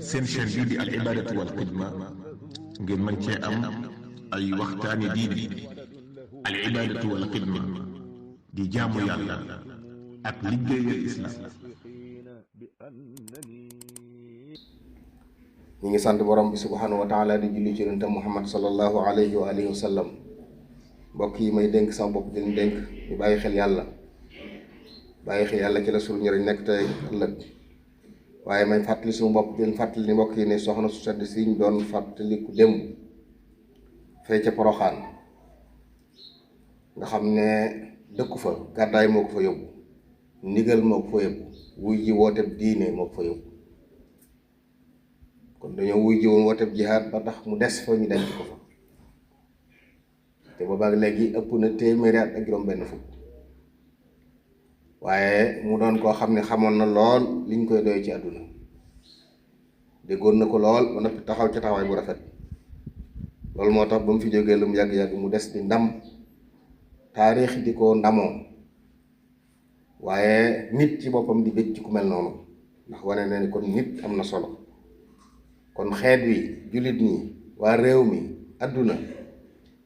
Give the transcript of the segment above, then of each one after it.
seen chaîne bii di al ibadatu wal xidma ngeen mën cee am ay waxtaani diine. al ibadatu wal xidma di jaamu yàlla ak liggéeyal islam. ñi ngi sant borom bi subhanahu wa taala di julli ci yonente Muhammad sallallahu alayhi wa alihi wa sallam. mbokk yi may dénk sama bopp di leen dénk ñu bàyyi xel yàlla ci la suñu njëriñ nekk tey ëllëg. waaye may fàttali suñu bopp di leen fàttali ni mbokk yi ne soxna su sedd si ñu doon fàttaliku démb fee ca Poroxaan nga xam ne dëkku fa gàddaay moo ko fa yóbbu, ndigal moo ko fa yóbbu, wuy ji wooteb diine moo ko fa yóbbu. kon dañoo wuy ji woon wooteb jihaad ba tax mu des fa ñu denc ko fa te boobaag léegi ëpp na téeméeri at ak juróom benn fukk. waaye mu doon koo xam ne xamoon na lool liñ koy doy ci àdduna, déggoon na ko lool ba noppi taxaw ca taxawaay bu rafet. loolu moo tax ba mu fi jógee lu mu yàgg-yàgg mu des di ndam taarix di ko ndamoo. waaye nit ci boppam di bëgg ci ku mel noonu, ndax wane na ni kon nit am na solo. kon xeet wi, jullit ñi, waa réew mi, àdduna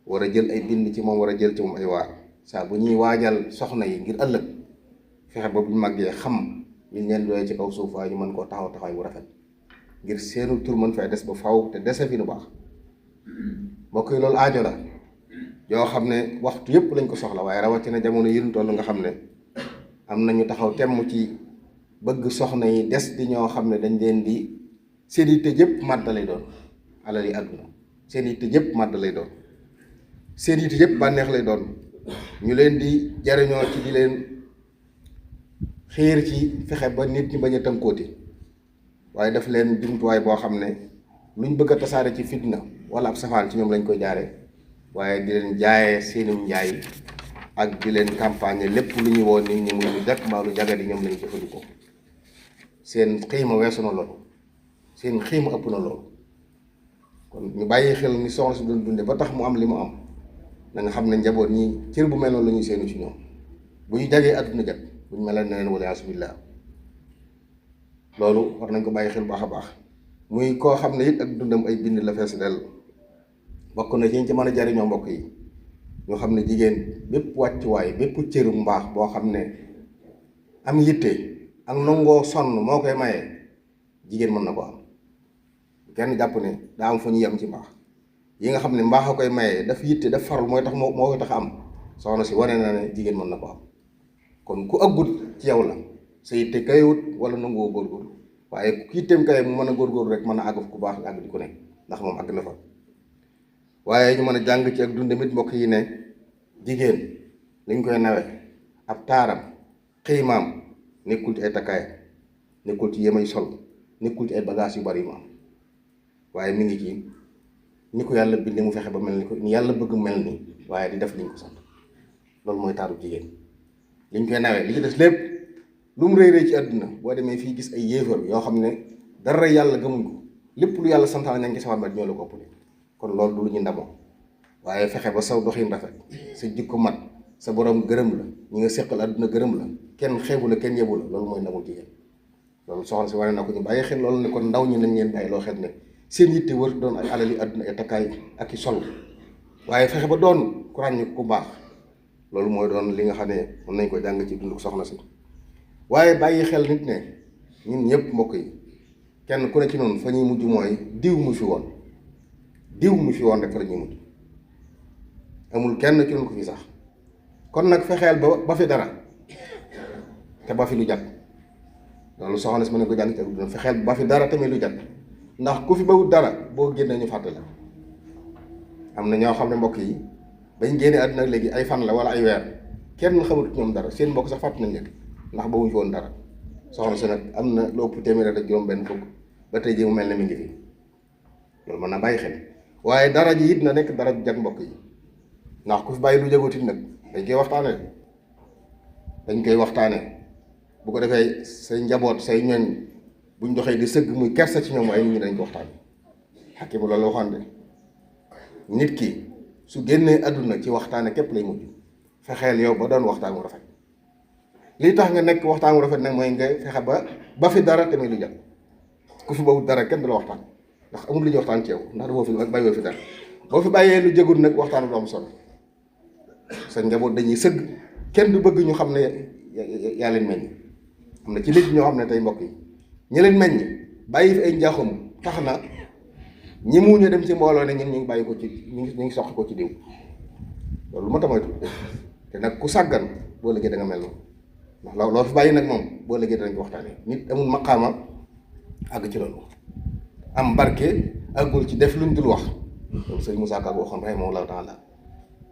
war a jël ay bind ci moom, war a jël ci moom ay waar. saa bu ñuy waajal soxna yi ngir ëllëg fexe ba bu ñu màggee xam ñu leen doyee ci kaw suuf, waaye ñu mën koo taxaw taxawaay bu rafet ngir seenu tur mën fay des ba faw te dese fi nu baax. mbokk yi loolu aajo la yoo xam ne waxtu yëpp lañ ko soxla, waaye rawatina jamono yi ñu toll nga xam ne am na ñu taxaw temm ci bëgg soxna yi des di ñoo xam ne dañ leen di seen yitte jëpp màdd lay doon. alal yi àdduna seen yitte jëpp màdd lay doon, seen yitte jëpp bànneex lay doon. ñu leen di jariñoo ci di leen xiir ci fexe ba nit ñi bañ a tënkooti, waaye daf leen jumtuwaay boo xam ne luñ bëgg a tasaare ci fitna wala ab safaan ci ñoom lañ koy jaare, waaye di leen jaayee seenum njaay ak di leen campagne lépp lu ñuy woon nit ñi muy lu jàkk maa lu jagadi ñoom lañ jëfandikoo. seen xiima weesu na loolu, seen xiima ëpp na loolu. kon ñu bàyyi xel ni soxna si doon dunde ba tax mu am li mu am, na nga xam ne njaboot ñi cër bu mel noonu la ñuy seenu ci ñoom. bu ñu jagee àdduna jag, bu ñu mel ne neen wala asubillah. loolu war nañ ko bàyyi xel baax a baax. muy koo xam ne it ak dundam ay bind la fees dell. bokk na ci ñu ci mën a jariñoo mbokk yi ñoo xam ne jigéen bépp wàccuwaay, bépp cëru mbaax boo xam ne am yitte ak nangoo sonn moo koy maye, jigéen mën na ko am. kenn jàpp ne daa am fu ñu yem ci mbaax yi nga xam ne mbaax a koy maye, daf yitte daf farlu mooy tax moo koy tax am. soxna si wane na ne jigéen mën na ko am. kon ku ëggut ci yow la sa yitte kayut wala nangoo góorgóorlu, waaye ku yitteem kay mu mën a góorgóorlu rek mën a àgg ku baax àgg di ko nekk, ndax moom àgg na fa. waaye ñu mën a jàng ci ak dundamit mbokk yi ne jigéen liñ koy nawe ab taaram, xiimaam nekkul ci ay takkaayam, nekkul ci yemay sol, nekkul ci ay bagages yu bari yu mu am, waaye mi ngi ci ni ko yàlla bindee mu fexe ba mel ni ko ni yàlla bëgg mel ni, waaye di def liñ ko sant. loolu mooy taaru jigéen liñ koy nawee. li ci des lépp lu mu rëy ci àdduna, boo demee fii gis ay yéefar yoo xam ne dara yàlla gëmuñ ko, lépp lu yàlla santaane nañ ci sawar ba ñoo la ko ëppale. kon loolu du lu ñu ndamoo, waaye fexe ba saw doxin rafet, sa jikko mat, sa borom gërëm la, ñi nga seqal àdduna gërëm la, kenn xeebu la, kenn yebu la. loolu mooy ndamul jigéen. loolu soxna si wane na ko, ñu bàyyi xel loolu ne kon ndaw ñi nañ leen bàyyi loo xel ne seen yitte wër doon ay alali àdduna, ay takkaay ak i sol, waaye fexe ba doon ku ràññi ku baax. loolu mooy doon li nga xam ne mën nañ ko jàng ci dundu soxna si. waaye bàyyi xel nit ne ñun ñëpp mbokk yi kenn ku ne ci noonu fa ñuy mujj mooy diw mu fi woon rek fa la ñuy mujj. amul kenn ci noonu ko fi sax. kon nag fexeel ba fi dara te ba fi lu jàpp. loolu soxna si mën nañ ko jàng ci ak dundam, fexeel ba fi dara tamit lu jàpp, ndax ku fi bawut dara boo génnee ñu fàtte la. am na ñoo xam ne mbokk yi bañ génnee àdduna léegi ay fan la wala ay weer, kenn xamut ñoom dara, seen mbokk sax fàtt nañ leen ndax bawuñ fi woon dara. soxna si nag am na lu ëpp téeméer ak juróom benn fukk ba tey ji mu mel ne mi ngi fi. loolu mën na bàyyi xel. waaye dara ji it na nekk dara ju jag mbokk yi, ndax ku fi bàyyi lu jagut it nag dañ koy waxtaane bu ko defee say njaboot, say ñoñ buñ doxee di sëgg muy kersa ci ñoom, waaye nit ñi dañ ko waxtaane. xakki bu loolu waxoon de nit ki su génnee àdduna ci waxtaane képp lay mujj. fexeel yow ba doon waxtaan wu rafet. lii tax nga nekk waxtaan wu rafet nag mooy nga fexe ba fi dara tamit lu jag. ku fi bawut dara kenn du la waxtaan ndax amul lu ñuy waxtaan ci yow ndax boo fi bàyyoo fi dara boo fi bàyyee lu jëgul nag waxtaan du am solo sa njaboot dañuy sëgg kenn du bëgg ñu xam ne yaa leen meññ. am na ci nit ñoo xam ne tey mbokk yi ñi leen meññ bàyyi fi ay njaaxum tax na ñi mu ñu dem ci mbooloo ne ñun ñu ngi bàyyi ko ci ñu ngi soqi ko ci diw loolu moo tax moytu te nag ku sàggan boo liggéey da nga mel noonu ndax loolu fi bàyyi nag moom boo liggéey danañ ko waxtaanee nit amul maqaama àgg ci loolu am barke àggul ci def luñ dul wax loolu sëñ Moussa Ka waxoon rahimahullahu taala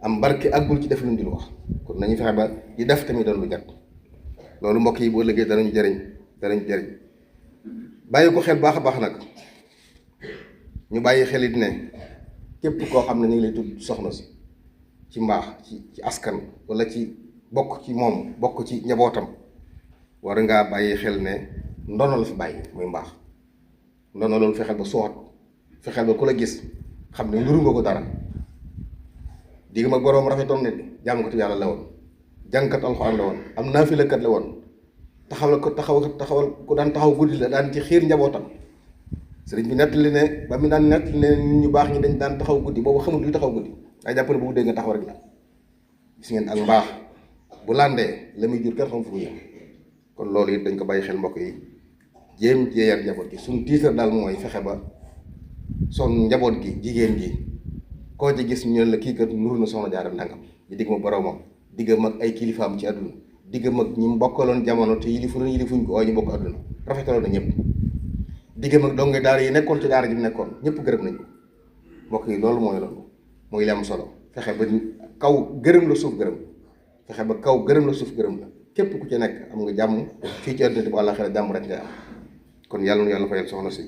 am barke àggul ci def luñ dul wax kon nañu fexe ba di def tamit doon lu jot loolu mbokk yi boo liggéey danañu jëriñ bàyyi ko xel baax a baax nag ñu bàyyi xel it ne képp koo xam ne ñu ngi lay tudd soxna si ci mbaax ci askan wala ci bokk ci moom bokk ci njabootam war ngaa bàyyi xel ne ndono la fi bàyyi muy mbaax ndono loolu fexeel ba soot fexeel ba ku la gis xam ne nuru nga ko dara digg ma boroom rafetoon ne jaamukatu yàlla la woon jàngkat alxuraan la woon am naafilakat la woon taxawal ku daan taxaw guddi la daan ci xiir njabootam sëriñ bi nettali ne ba mu daan nettali ne nit ñu baax ñi dañ daan taxaw guddi boobu xamul luy taxaw guddi ay jàpp ne bu guddee nga taxaw rek la gis ngeen ak mbaax bu làndee la muy jur kenn xam fu mu yem kon loolu it dañ ko bàyyi xel mbokk yi jéem jéeyar njaboot gi suñ tiitar daal mooy fexe ba son njaboot gi jigéen gi koo ci gis ñu la kii kat nuru na soxna Jaara nangam di digg ma boromam diggam ak ay kilifaam ci àdduna diggam ak ñi mbokkaloon jamono te yilifuñ ko waaye ñu bokk àdduna rafetaloon na ñëpp diggam ak donge daara yi nekkoon ci daara ji mu nekkoon ñëpp gërëm nañu mbokk yi loolu mooy li am solo fexe ba kaw gërëm la suuf gërëm fexe ba kaw gërëm la suuf gërëm la képp ku ci nekk am nga jàmm fii ci àdduna bu àllaaxira jàmm rek nga am kon yàlla nu yàlla fayal soxna si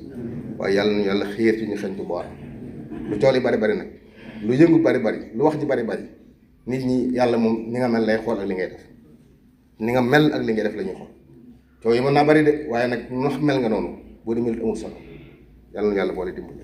waaye yàlla nu yàlla xiir ci ñu xeñtu boor lu cool yi bari bari nag lu yëngu bari bari lu wax ji bari bari nit ñi yàlla moom ni nga mel lay xool ak li ngay def ni nga mel ak li ngay def la ñuy xool coow yi mën naa bari de waaye nag ndax mel nga noonu boo di mel amul solo yàlla nu yàlla boole dimbali.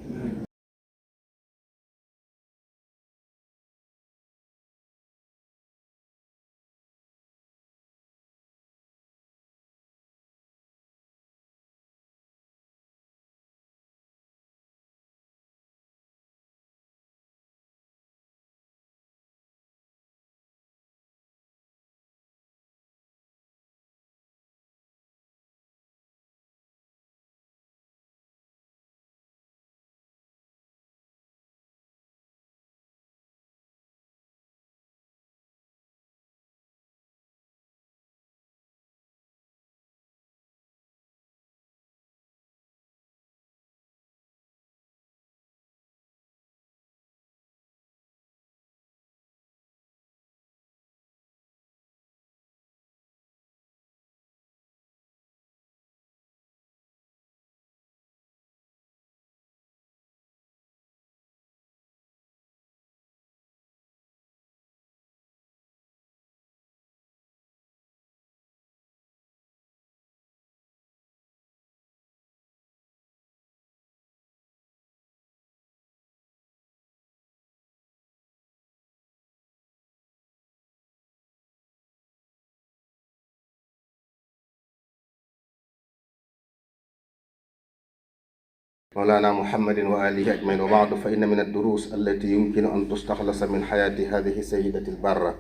مولانا محمد وآله أجمعين وبعد فإن من الدروس التي يمكن أن تستخلص من حياة هذه السيدة البارة